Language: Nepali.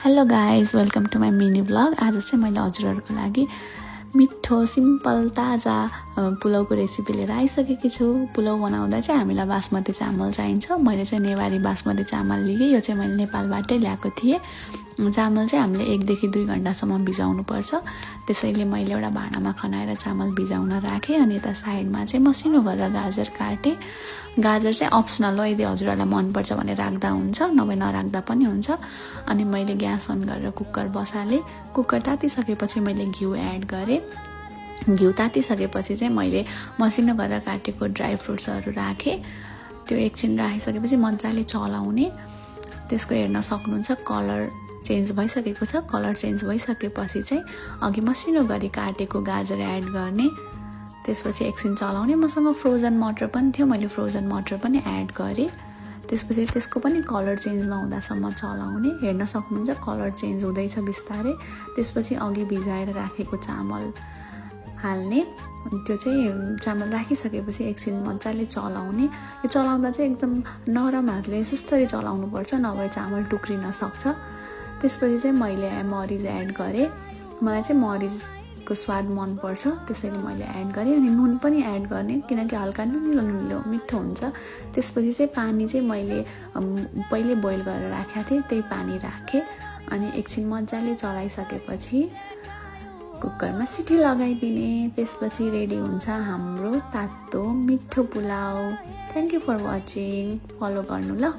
Hello guys, welcome to my mini blog. आज चाहिँ मैले हजुरहरूको लागि मिठो सिम्पल ताजा पुलाउको रेसिपी लिएर आइसकेकी छु। पुलाउ बनाउँदा चाहिँ हामीलाई बासमती चामल चाहिन्छ। मैले चाहिँ नेवारी बासमती चामल लिएँ। यो चाहिँ मैले नेपालबाटै ल्याएको थिएँ। चामल चाहिँ हामीले 1 देखि 2 घण्टासम्म भिजाउनु पर्छ। त्यसैले मैले एउटा भाँडामा खनाएर चामल भिजाउन राखेँ। अनि यता साइडमा चाहिँ मसिनो गरेर गाजर काटेँ। गाजर चाहिँ अप्सनल हो, यदि हजुरहरूलाई मनपर्छ भने राख्दा हुन्छ, नभए नराख्दा पनि हुन्छ। अनि मैले ग्यास अन गरेर कुकर बसालेँ। कुकर तातिसकेपछि मैले घिउ एड गरेँ। घिउ तातिसकेपछि चाहिँ मैले मसिनो गरेर काटेको ड्राई फ्रुट्सहरू राखेँ। त्यो एकछिन राखिसकेपछि मजाले चलाउने। त्यसको हेर्न सक्नुहुन्छ कलर चेन्ज भइसकेको छ। कलर चेन्ज भइसकेपछि चाहिँ अघि मसिनो गरी काटेको गाजर एड गर्ने। त्यसपछि एकछिन चलाउने। मसँग फ्रोजन मटर पनि थियो, मैले फ्रोजन मटर पनि एड गरेँ। त्यसपछि त्यसको पनि कलर चेन्ज नहुँदासम्म चलाउने। हेर्न सक्नुहुन्छ कलर चेन्ज हुँदैछ बिस्तारै। त्यसपछि अघि भिजाएर राखेको चामल हाल्ने। त्यो चाहिँ चामल राखिसकेपछि एकछिन मजाले चलाउने। यो चलाउँदा चाहिँ एकदम नरम हातले सुस्तरी चलाउनुपर्छ, नभए चामल टुक्रिन सक्छ। त्यसपछि चाहिँ मैले मरिच एड गरेँ। मलाई चाहिँ मरिचको स्वाद मनपर्छ, त्यसैले मैले एड गरेँ। अनि नुन पनि एड गर्ने, किनकि हल्का नुनिलो मिठो हुन्छ। त्यसपछि चाहिँ पानी चाहिँ मैले पहिले बोइल गरेर राखेको थिएँ, त्यही पानी राखेँ। अनि एकछिन मजाले चलाइसकेपछि कुकरमा सिटी लगाइदिने। त्यसपछि रेडी हुन्छ हाम्रो तातो मिठो pulao. Thank you for watching. Follow गर्नु ल।